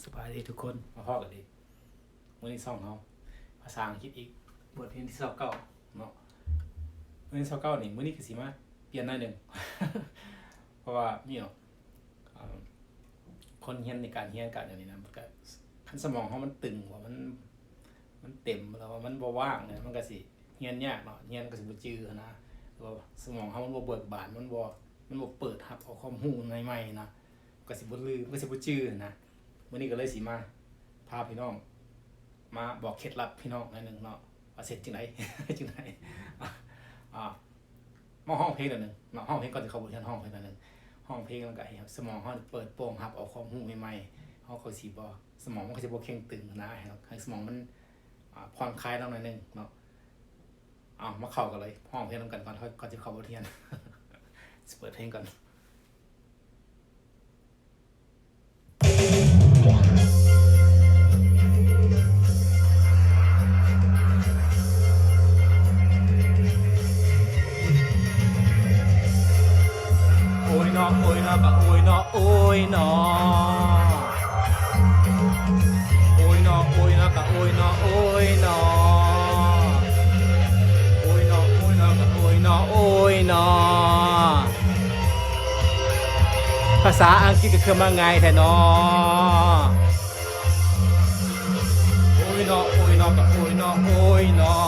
ສະບາຍດີທຸກຄົນ ມາພໍ້ກັນອີກ ມື້ນີ້ຊ່ອງເຮົາ ພາສາອັງກິດອີກ ບົດຮຽນທີຊາວເກົ້າເນາະ. ມື້ທີຊາວເກົ້ານີ້ ມື້ນີ້ກໍຊິມາປ່ຽນໜ້ອຍໜຶ່ງ ເພາະວ່າມີ ອາ ຄົນຮຽນໃນການຮຽນການຫຍັງນີ້ນະ ມັນກໍ ຄັນສະໝອງເຮົາມັນຕຶງ ວ່າມັນ ມັນເຕັມ ຫຼືວ່າມັນບໍ່ວ່າງນີ້ ມັນກໍຊິຮຽນຍາກເນາະ ຮຽນກໍຊິບໍ່ຈື່ຫັ້ນນະ ຫຼືວ່າສະໝອງເຮົາມັນບໍ່ເບີກບານ ມັນບໍ່ ມັນບໍ່ເປີດຮັບເອົາຄວາມຮູ້ໃໝ່ໆນະ ກໍຊິບໍ່ລືມ ກໍຊິບໍ່ຈື່ນະ. ມື້ນີ້ກໍເລີຍຊິມາພາພີ່ນ້ອງ ມາບອກເຄັດລັບພີ່ນ້ອງໜ້ອຍໜຶ່ງເນາະ ວ່າເຮັດຈັ່ງໃດ ຈັ່ງໃດ ອາ ມາຮ້ອງເພງໜ້ອຍໜຶ່ງເນາະ. ຮ້ອງເພງກ່ອນຊິເຂົ້າບົດຮຽນ ຮ້ອງເພງໜ້ອຍໜຶ່ງ ຮ້ອງເພງແລ້ວກໍໃຫ້ສະໝອງເຮົາເປີດໂປ່ງຮັບເອົາຄວາມຮູ້ໃໝ່ໆ ເຮົາກໍຊິບໍ່ ສະໝອງມັນກໍຊິບໍ່ເຄັ່ງຕຶງນະ ໃຫ້ ໃຫ້ສະໝອງມັນ ອາ ຜ່ອນຄາຍລົງໜ້ອຍໜຶ່ງເນາະ. ເອົາ ມາເຂົ້າກັນເລີຍ ຮ້ອງເພງນຳກັນກ່ອນ ກ່ອນຈະເຂົ້າບົດຮຽນ ຊິເປີດເພງກ່ອນ. ໂອຍເນາະ ໂອຍເນາະ ກະໂອຍເນາະ ໂອຍເນາະ ໂອຍເນາະ ໂອຍເນາະ ກະໂອຍເນາະ ໂອຍເນາະ ໂອຍເນາະ ໂອຍເນາະ ກະໂອຍເນາະ ໂອຍເນາະ. ພາສາອັງກິດກໍຄືມາງ່າຍແທ້ເນາະ. ໂອຍເນາະ ໂອຍເນາະ ກະໂອຍເນາະ ໂອຍເນາະ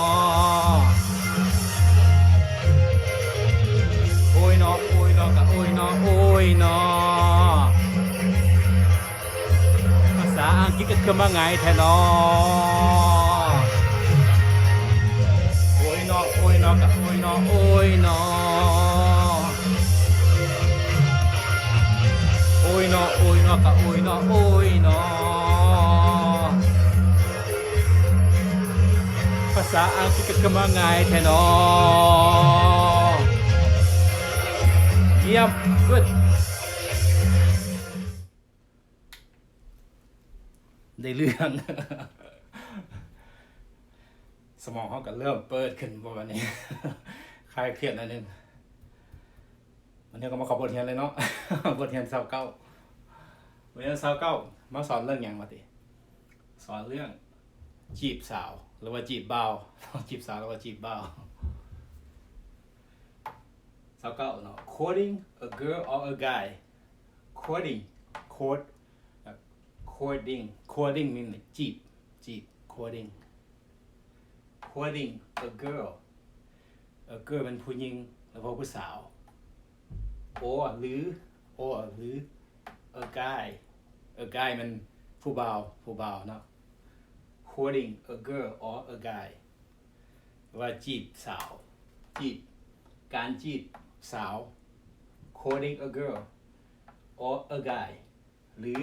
ໂອຍເນາະ ໂອຍເນາະ ກະໂອຍເນາະ ໂອຍເນາະ. ພາສາອັງກິດກໍຄືມາງ່າຍແທ້ເນາະ. ໂອຍເນາະ ໂອຍເນາະ ກະໂອຍເນາະ ໂອຍເນາະ. ໂອຍເນາະ ໂອຍເນາະ ກະໂອຍເນາະ ໂອຍເນາະ. ພາສາອັງກິດກໍຄືມາງ່າຍແທ້ເນາະ. ຢ້ຽມ ເອີ ໄດ້ເລື່ອງ ສະໝອງເຮົາກໍເລີ່ມເປີດຂຶ້ນບໍ່ບາດນີ້ ຄາຍຄຽດໜ້ອຍໜຶ່ງ. ວັນນີ້ກໍມາເຂົ້າບົດຮຽນເລີຍເນາະ ບົດຮຽນຊາວເກົ້າ ບົດຮຽນຊາວເກົ້າ ມາສອນເລື່ອງຫຍັງວະຕິ? ສອນເລື່ອງຈີບສາວ ຫຼືວ່າຈີບບ່າວ ຈີບສາວ ຫຼືວ່າຈີບບ່າວ. ຊາວເກົ້າເນາະ courting a girl or a guy. Courting, court, courting, courting mean like ຈີບ ຈີບ courting, courting a girl. A girl ແມ່ນຜູ້ຍິງ ຫຼືວ່າຜູ້ສາວ or ຫຼື or ຫຼື a guy, a guy ແມ່ນຜູ້ບ່າວ ຜູ້ບ່າວເນາະ. Courting a girl or a guy ວ່າຈີບສາວ ຈີບ ການຈີບສາວ. Courting a girl or a guy ຫຼື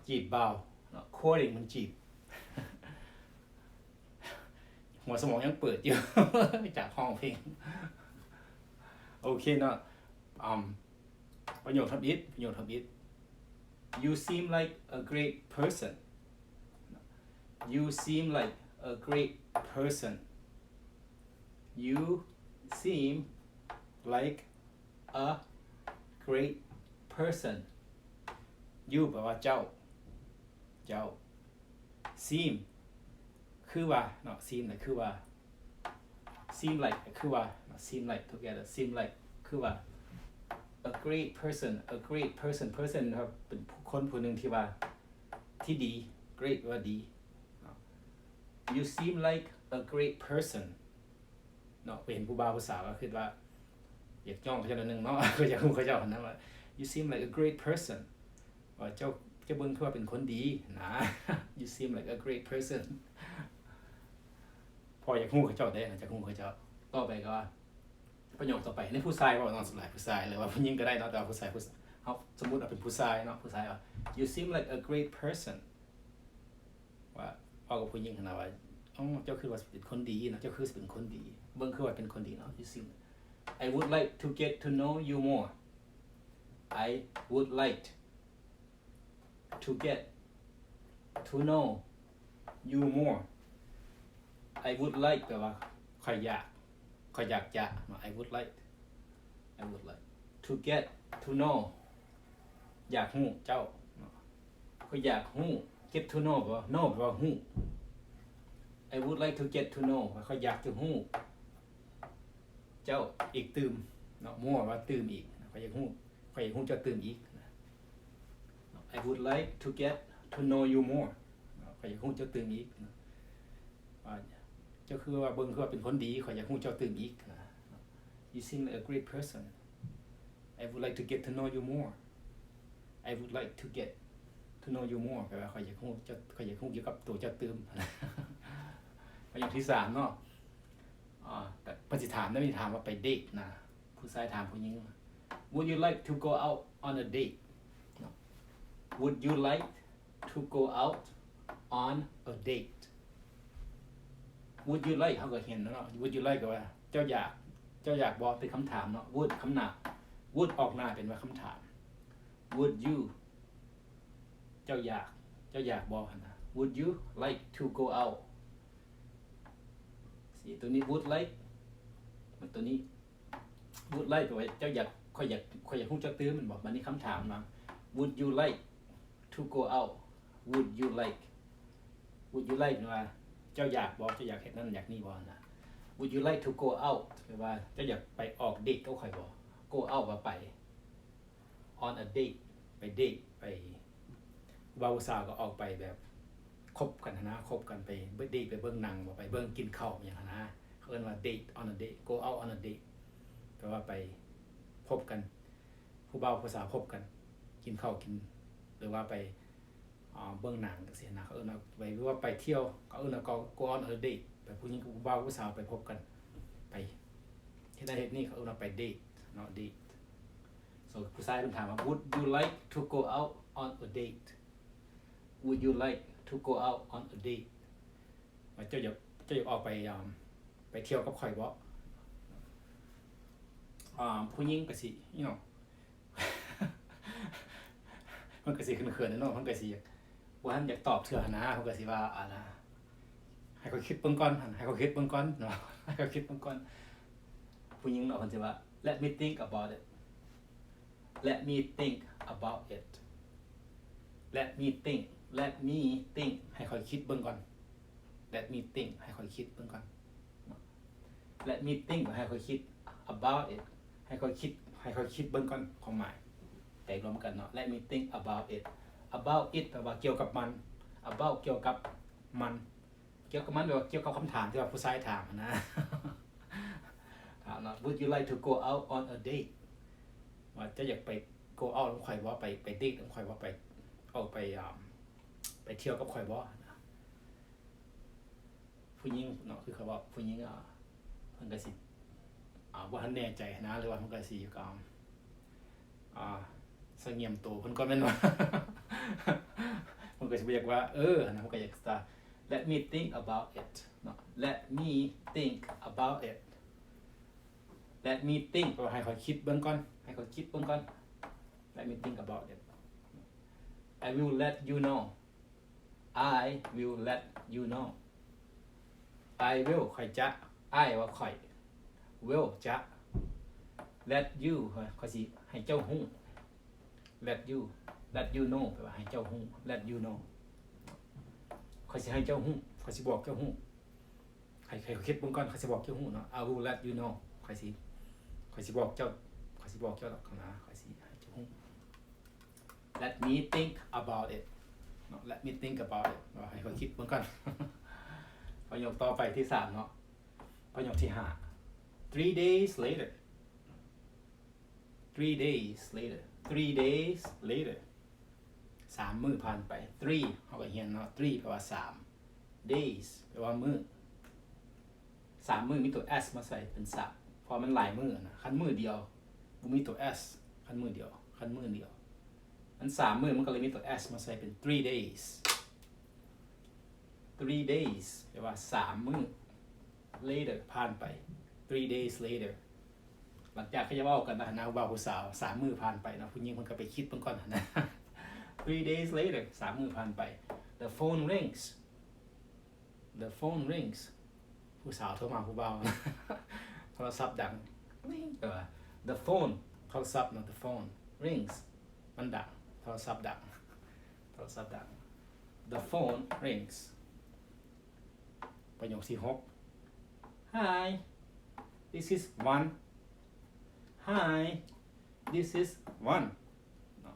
ຈີບບ່າວເນາະ. Courting ມັນຈີບ ຫົວສະໝອງຍັງເປີດຢູ່ ຈາກຮ້ອງເພງ. ໂອເຄເນາະ ອາ ປະໂຫຍກທຳອິດ ປະໂຫຍກທຳອິດ. You seem like a great person. You seem like a great person. You seem like a great person. You ແປວ່າເຈົ້າ ເຈົ້າ. Seem ຄືວ່າເນາະ seem ນະຄືວ່າ seem like ຄືວ່າເນາະ seem like together seem like ຄືວ່າ. A great person, a great person, person ເປັນຄົນຜູ້ໜຶ່ງທີ່ວ່າ ທີ່ດີ great ແປວ່າດີເນາະ. You seem like a great person ເນາະ. ໄປເຫັນຜູ້ບ່າວຜູ້ສາວກໍຄິດວ່າ ຢາກຍ້ອງເຂົາເຈົ້າໜ້ອຍໜຶ່ງເນາະ ກໍຢາກຮູ້ເຂົາເຈົ້າຫັ້ນນະວ່າ You seem like a great person ວ່າເຈົ້າ ເຈົ້າເບິ່ງຄືວ່າເປັນຄົນດີນະ. You seem like a great person ພໍຢາກຮູ້ເຂົາເຈົ້າເດ້ນະ ຢາກຮູ້ເຂົາເຈົ້າ. ຕໍ່ໄປກໍ ປະໂຫຍກຕໍ່ໄປ ໃນຜູ້ຊາຍເວົ້າເນາະ ສ່ວນຫຼາຍຜູ້ຊາຍ ຫຼືວ່າຜູ້ຍິງກໍໄດ້ເນາະ ແຕ່ວ່າຜູ້ຊາຍ ຜູ້ ເຮົາສົມມຸດເອົາເປັນຜູ້ຊາຍເນາະ ຜູ້ຊາຍວ່າ You seem like a great person ວ່າ ເວົ້າກັບຜູ້ຍິງຫັ້ນນະວ່າ ອໍ ເຈົ້າຄືວ່າຊິເປັນຄົນດີເນາະ ເຈົ້າຄືຊິເປັນຄົນດີ ເບິ່ງຄືວ່າເປັນຄົນດີເນາະ. You seem, I would like to get to know you more. I would like to get to know you more. I would like ແປວ່າ ຂ້ອຍຢາກ ຂ້ອຍຢາກຈະເນາະ I would like, I would like to get to know ຢາກຮູ້ເຈົ້າເນາະ. ຂ້ອຍຢາກຮູ້. Get to know ແປວ່າ know ແປວ່າຮູ້. I would like to get to know ຂ້ອຍຢາກຈະຮູ້ເຈົ້າອີກຕື່ມເນາະ. More ວ່າຕື່ມອີກ. ຂ້ອຍຢາກຮູ້ ຂ້ອຍຢາກຮູ້ເຈົ້າຕື່ມອີກ. I would like to get to know you more ເນາະ. ຂ້ອຍຢາກຮູ້ເຈົ້າຕື່ມອີກເນາະ ວ່າເຈົ້າຄືວ່າເບິ່ງຄືວ່າເປັນຄົນດີ. ຂ້ອຍຢາກຮູ້ເຈົ້າຕື່ມອີກ. You seem like a great person. I would like to get to know you more. I would like to get to know you more ແປວ່າຂ້ອຍຢາກຮູ້ເຈົ້າ ຂ້ອຍຢາກຮູ້ກ່ຽວກັບໂຕເຈົ້າຕື່ມ. ປະໂຫຍກທີສາມເນາະ ອາ ເພິ່ນຊິຖາມນະ ເພິ່ນຊິຖາມວ່າໄປເດດນະ. ຜູ້ຊາຍຖາມຜູ້ຍິງ Would you like to go out on a date? ເນາະ Would you like to go out on a date? Would you like ເຮົາກໍເຫັນແລ້ວເນາະ. Would you like ກໍວ່າເຈົ້າຢາກ ເຈົ້າຢາກບໍ່ ເປັນຄຳຖາມເນາະ. Would ຄຳນາມ Would ອອກໜ້າເປັນວ່າຄຳຖາມ. Would you ເຈົ້າຢາກ ເຈົ້າຢາກບໍ່ຫັ້ນນະ. Would you like to go out? ຊິ ໂຕນີ້ would like ມັນໂຕນີ້ would like ແປວ່າເຈົ້າຢາກ ຂ້ອຍຢາກ ຂ້ອຍຢາກຮູ້ເຈົ້າຕື່ມແມ່ນບໍ່? ບາດນີ້ຄຳຖາມນະ Would you like to go out? Would you like Would you like ແປວ່າເຈົ້າຢາກບໍ່ ເຈົ້າຢາກເຮັດນັ້ນຢາກນີ້ບໍ່ນະ. Would you like to go out ແປວ່າເຈົ້າຢາກໄປອອກເດດກັບຂ້ອຍບໍ່? Go out ວ່າໄປ on a date ໄປເດດ ໄປ ຜູ້ບ່າວຜູ້ສາວກໍອອກໄປແບບຄົບກັນຫັ້ນນະ ຄົບກັນໄປເດດ ໄປເບິ່ງໜັງ ບໍ່ ໄປເບິ່ງ ກິນເຂົ້າຫຍັງຫັ້ນນະ. ເຂົາເອີ້ນວ່າ date on a date, go out on a date ແປວ່າໄປພົບກັນ ຜູ້ບ່າວຜູ້ສາວພົບກັນ ກິນເຂົ້າກິນ ຫຼືວ່າໄປ ອາ ເບິ່ງໜັງຈັ່ງຊີ້ນະ. ເຂົາເອີ້ນວ່າໄປ ຫຼືວ່າໄປທ່ຽວ ເຂົາເອີ້ນວ່າ go on a date ໄປ ຜູ້ຍິງກັບຜູ້ບ່າວຜູ້ສາວໄປພົບກັນ ໄປເຮັດນັ້ນເຮັດນີ້ ເຂົາເອີ້ນວ່າໄປເດດເນາະ date. So ຜູ້ຊາຍເພິ່ນຖາມວ່າ Would you like to go out on a date? Would you like to go out on a date? ວ່າເຈົ້າຢາກ ເຈົ້າຢາກອອກໄປ ອາ ໄປທ່ຽວກັບຂ້ອຍບໍ່? ອາ ຜູ້ຍິງກໍຊິ you know ມັນກໍຊິເຂີນໆເນາະ ມັນກໍຊິບໍ່ທັນຢາກຕອບເທື່ອຫັ້ນນະ. ເພິ່ນກໍຊິວ່າ ອັນນະ ໃຫ້ຂ້ອຍຄິດເບິ່ງກ່ອນ ໃຫ້ຂ້ອຍຄິດເບິ່ງກ່ອນເນາະ ໃຫ້ຂ້ອຍຄິດເບິ່ງກ່ອນ. ຜູ້ຍິງເນາະ ເພິ່ນຊິວ່າ Let me think about it. Let me think about it. Let me think. Let me think. ໃຫ້ຂ້ອຍຄິດເບິ່ງກ່ອນ. Let me think. ໃຫ້ຂ້ອຍຄິດເບິ່ງກ່ອນ. Let me think ໃຫ້ຂ້ອຍຄິດ about it ໃຫ້ຂ້ອຍຄິດ ໃຫ້ຂ້ອຍຄິດເບິ່ງກ່ອນ. ຄວາມໝາຍແປລວມກັນເນາະ Let me think about it. About it ແປວ່າກ່ຽວກັບມັນ about ກ່ຽວກັບມັນ ກ່ຽວກັບມັນແປວ່າກ່ຽວກັບຄຳຖາມທີ່ວ່າຜູ້ຊາຍຖາມຫັ້ນນະ. ຖາມເນາະ Would you like to go out on a date? ວ່າເຈົ້າຢາກໄປ go out ນຳຂ້ອຍບໍ່ ໄປ ໄປເດດນຳຂ້ອຍບໍ່ ໄປ ອອກໄປ ອ່າ ໄປທ່ຽວກັບຂ້ອຍບໍ່? ຜູ້ຍິງເນາະ ຄືເຂົາເວົ້າ ຜູ້ຍິງ ອ່າ ເພິ່ນກໍຊິ ອ່າ ບໍ່ທັນແນ່ໃຈຫັ້ນນະ ຫຼືວ່າເພິ່ນກໍຊິ ອ່າ ອ່າ ສະຫງຽມໂຕເພິ່ນກ່ອນແມ່ນບໍ່? ເພິ່ນກໍຊິບໍ່ຢາກວ່າ ເອີ ຫັ້ນນະ ເພິ່ນກໍຢາກ Let me think about it ເນາະ Let me think about it. Let me think ແປວ່າໃຫ້ຂ້ອຍຄິດເບິ່ງກ່ອນ ໃຫ້ຂ້ອຍຄິດເບິ່ງກ່ອນ. Let me think about it. I will let you know. I will let you know. I will ຂ້ອຍຈະ I ວ່າຂ້ອຍ will ຈະ let you ຂ້ອຍ ຂ້ອຍຊິໃຫ້ເຈົ້າຮູ້ let you let you know ແປວ່າໃຫ້ເຈົ້າຮູ້ let you know ຂ້ອຍຊິໃຫ້ເຈົ້າຮູ້ ຂ້ອຍຊິບອກເຈົ້າຮູ້. ໃຫ້ ໃຫ້ຂ້ອຍຄິດເບິ່ງກ່ອນ ຂ້ອຍຊິບອກເຈົ້າຮູ້ເນາະ. I will let you know. ຂ້ອຍຊິ ຂ້ອຍຊິບອກເຈົ້າ ຂ້ອຍຊິບອກເຈົ້າດອກນະ ຂ້ອຍຊິໃຫ້ເຈົ້າຮູ້. Let me think about it ເນາະ Let me think about it ວ່າໃຫ້ຂ້ອຍຄິດເບິ່ງກ່ອນ. ປະໂຫຍກຕໍ່ໄປທີສາມເນາະ ປະໂຫຍກທີຫ້າ Three days later. Three days later. Three days later. ສາມມື້ຜ່ານໄປ. Three ເຮົາກໍຮຽນເນາະ three ແປວ່າສາມ days ແປວ່າມື້. ສາມມື້ມີຕົວ s ມາໃສ່ເປັນສາມ ເພາະມັນຫຼາຍມື້ນະ. ຄັນມື້ດຽວບໍ່ມີຕົວ s ຄັນມື້ດຽວ ຄັນມື້ດຽວ. ມັນສາມມື້ ມັນກໍເລີຍມີຕົວ s ມາໃສ່ເປັນ three days. Three days ແປວ່າສາມມື້. Later ຜ່ານໄປ. Three days later. ຫຼັງຈາກເຂົາເຈົ້າເວົ້າກັນນະ ນະ ຜູ້ບ່າວຜູ້ສາວ ສາມມື້ຜ່ານໄປເນາະ ຜູ້ຍິງເພິ່ນກໍໄປຄິດເບິ່ງກ່ອນນະ. Three days later ສາມມື້ຜ່ານໄປ. The phone rings. The phone rings. ຜູ້ສາວໂທມາຫາຜູ້ບ່າວ. ໂທລະສັບດັງ ລິ້ງ ແປວ່າ the phone ໂທລະສັບເນາະ the phone rings ມັນດັງ ໂທລະສັບດັງ. ໂທ ໂທລະສັບດັງ. The phone rings. ປະໂຫຍກທີຫົກ Hi, this is Wan. Hi, this is Wan. ເນາະ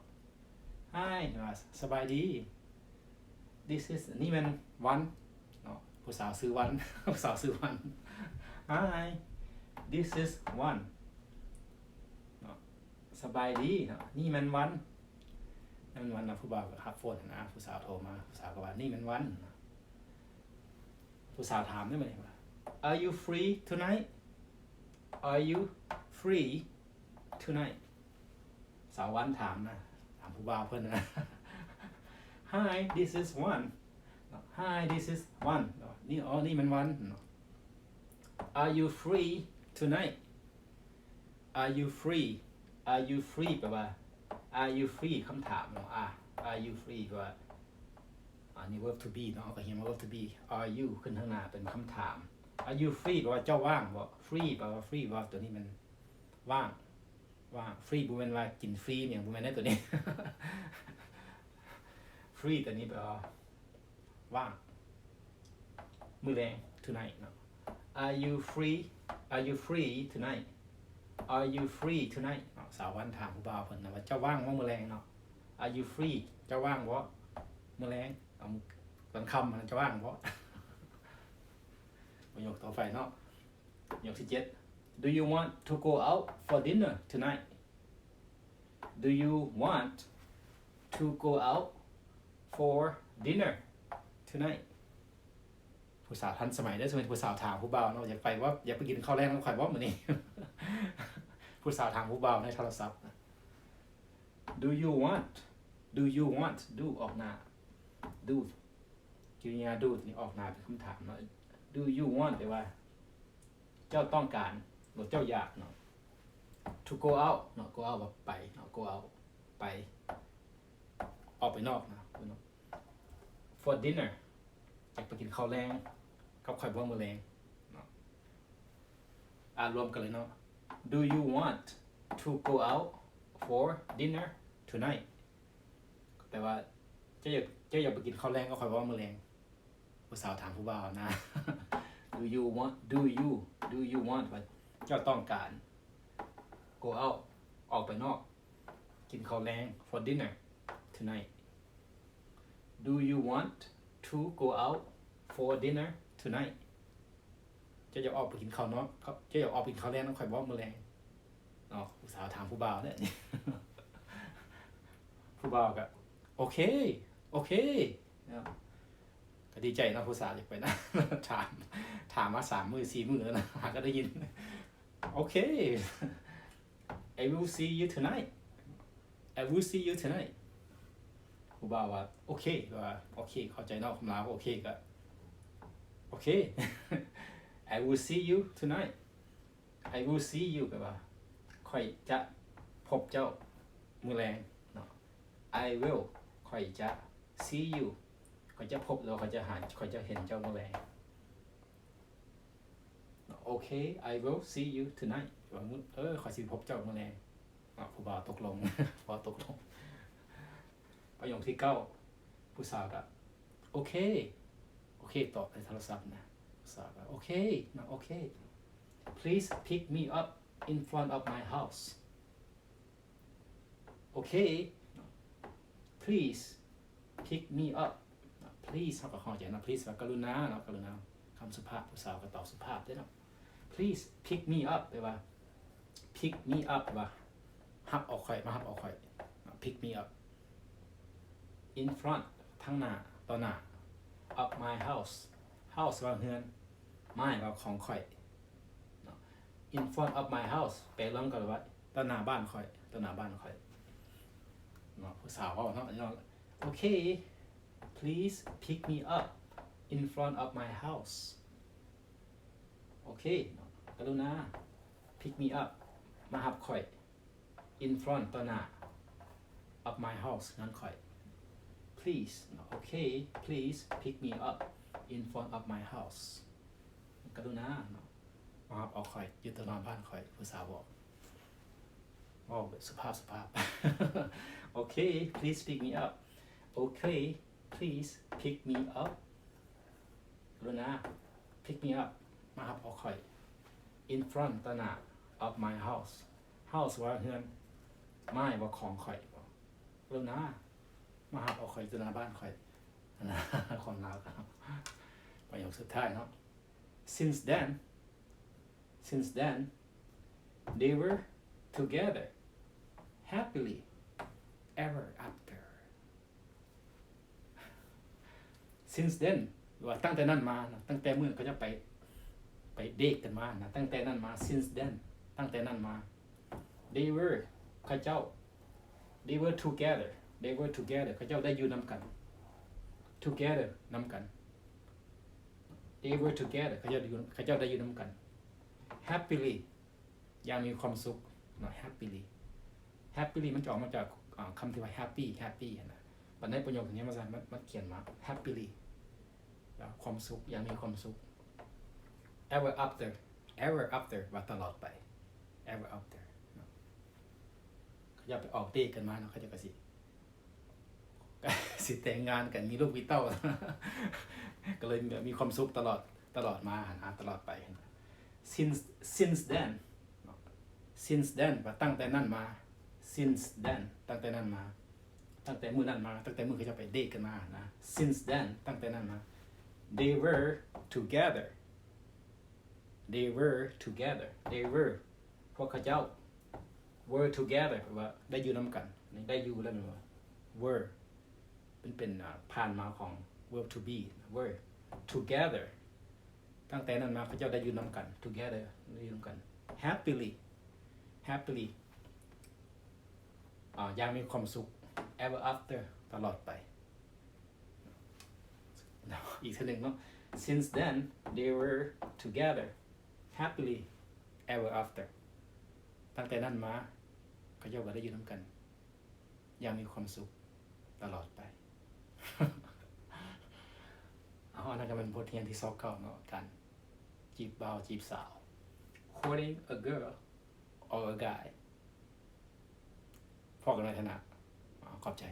Hi ວ່າສະບາຍດີ. This is ນີ້ແມ່ນວັນເນາະ ຜູ້ສາວຊື່ວັນ ຜູ້ສາວຊື່ວັນ. Hi, this is Wan. ເນາະ ສະບາຍດີເນາະ ນີ້ແມ່ນວັນ ແມ່ນວັນນະ. ຜູ້ບ່າວຮັບໂຟນນະ ຜູ້ສາວໂທມາ ຜູ້ສາວກໍວ່າ ນີ້ແມ່ນວັນ. ຜູ້ສາວຖາມໄດ້ບາດນີ້ວ່າ Are you free tonight? Are you free tonight? ສາວວັນຖາມນະ ຖາມຜູ້ບ່າວເພິ່ນນະ. Hi, this is Wan. Hi, this is Wan. ນີ້ ອໍ ນີ້ແມ່ນວັນ. Are you free tonight? Are you free? Are you free? ແປວ່າ Are you free? ຄຳຖາມເນາະ. Are you free? ແປວ່າ ອັນນີ້ verb to be ເນາະ ເຮົາກໍຮຽນມາ verb to be. Are you ຂຶ້ນທາງໜ້າເປັນຄຳຖາມ. Are you free? ແປວ່າເຈົ້າວ່າງບໍ່? Free ແປວ່າ free ບໍ່? ຕົວນີ້ແມ່ນວ່າງ ວ່າງ. Free ບໍ່ແມ່ນວ່າກິນຟຣີຫຍັງ ບໍ່ແມ່ນເດ້ຕົວນີ້. Free ຕົວນີ້ແປວ່າວ່າງ. ມື້ແລງ tonight ເນາະ. Are you free? Are you free tonight? Are you free tonight? ເນາະ ສາວວັນຖາມຜູ້ບ່າວເພິ່ນນະວ່າ ເຈົ້າວ່າງບໍ່ມື້ແລງເນາະ. Are you free? ເຈົ້າວ່າງບໍ່ມື້ແລງ? ເອົາ ຕອນຄ່ຳຫັ້ນ ເຈົ້າວ່າງບໍ່? ປະໂຫຍກຕໍ່ໄປເນາະ ປະໂຫຍກທີເຈັດ Do you want to go out for dinner tonight? Do you want to go out for dinner tonight? ຜູ້ສາວທັນສະໄໝເດີ້ ສົມມຸດຜູ້ສາວຖາມຜູ້ບ່າວເນາະ ຢາກໄປບໍ່ ຢາກໄປກິນເຂົ້າແລງນຳຂ້ອຍບໍ່ມື້ນີ້? ຜູ້ສາວຖາມຜູ້ບ່າວໃນໂທລະສັບ. Do you want? Do you want? Do ອອກໜ້າ Do ກິລິຍາ Do ນີ້ອອກໜ້າເປັນຄຳຖາມເນາະ. Do you want ແປວ່າ ເຈົ້າຕ້ອງການ ຫຼື ເຈົ້າຢາກເນາະ. To go out ເນາະ go out ວ່າໄປເນາະ go out ໄປ ອອກໄປນອກນະ ໄປນອກ. For dinner ຢາກໄປກິນເຂົ້າແລງກັບຂ້ອຍບໍ່ມື້ແລງເນາະ. ອ່ານລວມກັນເລີຍເນາະ. Do you want to go out for dinner tonight? ແປວ່າ ເຈົ້າຢາກ ເຈົ້າຢາກໄປກິນເຂົ້າແລງກັບຂ້ອຍບໍ່ມື້ແລງ? ຜູ້ສາວຖາມຜູ້ບ່າວນະ. Do you want, do you, do you want ວ່າເຈົ້າຕ້ອງການ go out ອອກໄປນອກ ກິນເຂົ້າແລງ for dinner tonight? Do you want to go out for dinner tonight? ເຈົ້າຢາກອອກໄປກິນເຂົ້າເນາະ ເຈົ້າຢາກອອກໄປກິນເຂົ້າແລງນຳຂ້ອຍບໍ່ມື້ແລງເນາະ? ຜູ້ສາວຖາມຜູ້ບ່າວເດ້. ຜູ້ບ່າວກໍ ໂອເຄ ໂອເຄເນາະ ກໍດີໃຈເນາະ ຜູ້ສາວຢາກໄປນະ. ຖາມ ຖາມມາສາມມື້ສີ່ມື້ແລ້ວນະ ຫາກໍໄດ້ຍິນ ໂອເຄ I will see you tonight. I will see you tonight. ຜູ້ບ່າວວ່າ ໂອເຄ ວ່າ ໂອເຄ ເຂົ້າໃຈເນາະ ຄວາມລາວ ໂອເຄ ກໍ ໂອເຄ I will see you tonight. I will see you ແປວ່າ ຂ້ອຍຈະພົບເຈົ້າມື້ແລງເນາະ. I will ຂ້ອຍຈະ see you ຂ້ອຍຈະພົບ ຫຼື ຂ້ອຍຈະຫາ ຂ້ອຍຈະເຫັນເຈົ້າມື້ແລງ. ໂອເຄ I will see you tonight ວ່າ ເອີ ຂ້ອຍຊິພົບເຈົ້າມື້ແລງເນາະ. ຜູ້ບ່າວຕົກລົງ ຜູ້ບ່າວຕົກລົງ. ປະໂຫຍກທີເກົ້າ ຜູ້ສາວກໍ ໂອເຄ ໂອເຄ ຕອບໃນໂທລະສັບນະ. ຜູ້ສາວກໍ ໂອເຄເນາະ ໂອເຄ Please pick me up in front of my house. ໂອເຄ Please pick me up. Please ເຮົາກໍເຂົ້າໃຈເນາະ Please ວ່າກະລຸນາເນາະ ກະລຸນາ ຄຳສຸພາບ ຜູ້ສາວກໍຕອບສຸພາບເດ້ເນາະ. Please pick me up ແປວ່າ pick me up ແປວ່າ ຮັບເອົາຂ້ອຍ ມາຮັບເອົາຂ້ອຍ pick me up in front ທາງໜ້າ ຕໍ່ໜ້າ of my house. House ວ່າເຮືອນ my ວ່າຂອງຂ້ອຍເນາະ. In front of my house ແປລວມກັນວ່າ ຕໍ່ໜ້າບ້ານຂ້ອຍ ຕໍ່ໜ້າບ້ານຂ້ອຍເນາະ. ຜູ້ສາວເວົ້າເນາະ ໂອເຄ Please pick me up in front of my house. ໂອເຄເນາະ ກະລຸນາ pick me up ມາຮັບຂ້ອຍ in front ຕໍ່ໜ້າ of my house ເຮືອນຂ້ອຍ. Please ເນາະ ໂອເຄ Please pick me up in front of my house. ກະລຸນາເນາະ ມາຮັບເອົາຂ້ອຍຢູ່ຕໍ່ໜ້າບ້ານຂ້ອຍ ຜູ້ສາວບອກ ເວົ້າແບບສຸພາບໆ. ໂອເຄ Please pick me up. Okay, please pick me up. ກະລຸນາ pick me up ມາຮັບເອົາຂ້ອຍ in front ຕໍ່ໜ້າ of my house. House ວ່າເຮືອນ my ວ່າຂອງຂ້ອຍ. ກະລຸນາ ມາຮັບເອົາຂ້ອຍຢູ່ໜ້າບ້ານຂ້ອຍ. ຄວາມລາວ ປະໂຫຍກສຸດທ້າຍເນາະ. Since then, since then, they were together happily ever after. Since then ວ່າຕັ້ງແຕ່ນັ້ນມານະ, ຕັ້ງແຕ່ມື້ເຂົາເຈົ້າໄປ ໄປເດດກັນມານະ, ຕັ້ງແຕ່ນັ້ນມາ since then ຕັ້ງແຕ່ນັ້ນມາ they were ເຂົາເຈົ້າ they were together they were together ເຂົາເຈົ້າໄດ້ຢູ່ນຳກັນ together ນຳກັນ they were together ເຂົາເຈົ້າຢູ່ ເຂົາເຈົ້າໄດ້ຢູ່ນຳກັນ happily ຢ່າງມີຄວາມສຸກເນາະ happily happily ມັນຈະອອກມາຈາກ ອ່າ ຄຳທີ່ວ່າ happy happy ຫັ້ນນະ. ບັດໃນປະໂຫຍກນີ້ມັນ ມັນ ມັນຂຽນວ່າ happily ແປວ່າຄວາມສຸກ ຢ່າງມີຄວາມສຸກ ever after ever after ວ່າຕະຫຼອດໄປ ever after ເນາະ. ເຂົາເຈົ້າໄປອອກເດດກັນມາເນາະ ເຂົາເຈົ້າກໍຊິ ກໍຊິແຕ່ງງານກັນ ມີລູກມີເຕົ້າ ກໍເລີຍມີຄວາມສຸກຕະຫຼອດ ຕະຫຼອດມາຫັ້ນນະ ຕະຫຼອດໄປ. Since since then ເນາະ since then ວ່າຕັ້ງແຕ່ນັ້ນມາ since then ຕັ້ງແຕ່ນັ້ນມາ ຕັ້ງແຕ່ມື້ນັ້ນມາ ຕັ້ງແຕ່ມື້ເຂົາເຈົ້າໄປເດດກັນມາຫັ້ນນະ since then ຕັ້ງແຕ່ນັ້ນມາ they were together they were together they were ພວກເຂົາເຈົ້າ were together ແປວ່າໄດ້ຢູ່ນຳກັນ ນີ້ໄດ້ຢູ່ແລ້ວແມ່ນບໍ່ were ມັນເປັນ ອ່າ ຜ່ານມາຂອງ verb to be were together ຕັ້ງແຕ່ນັ້ນມາເຂົາເຈົ້າໄດ້ຢູ່ນຳກັນ together ໄດ້ຢູ່ນຳກັນ happily happily ອ່າ ຢ່າງມີຄວາມສຸກ ever after ຕະຫຼອດໄປ. ອີກເທື່ອໜຶ່ງເນາະ Since then they were together happily ever after ຕັ້ງແຕ່ນັ້ນມາ ເຂົາເຈົ້າກໍໄດ້ຢູ່ນຳກັນຢ່າງມີຄວາມສຸກຕະຫຼອດໄປ. ເອົາ ອັນນັ້ນກໍແມ່ນບົດຮຽນທີຊາວເກົ້າເນາະ ການຈີບບ່າວຈີບສາວ courting a girl or a guy. ພໍ້ກັນໃນເທື່ອໜ້າ ຂອບໃຈ.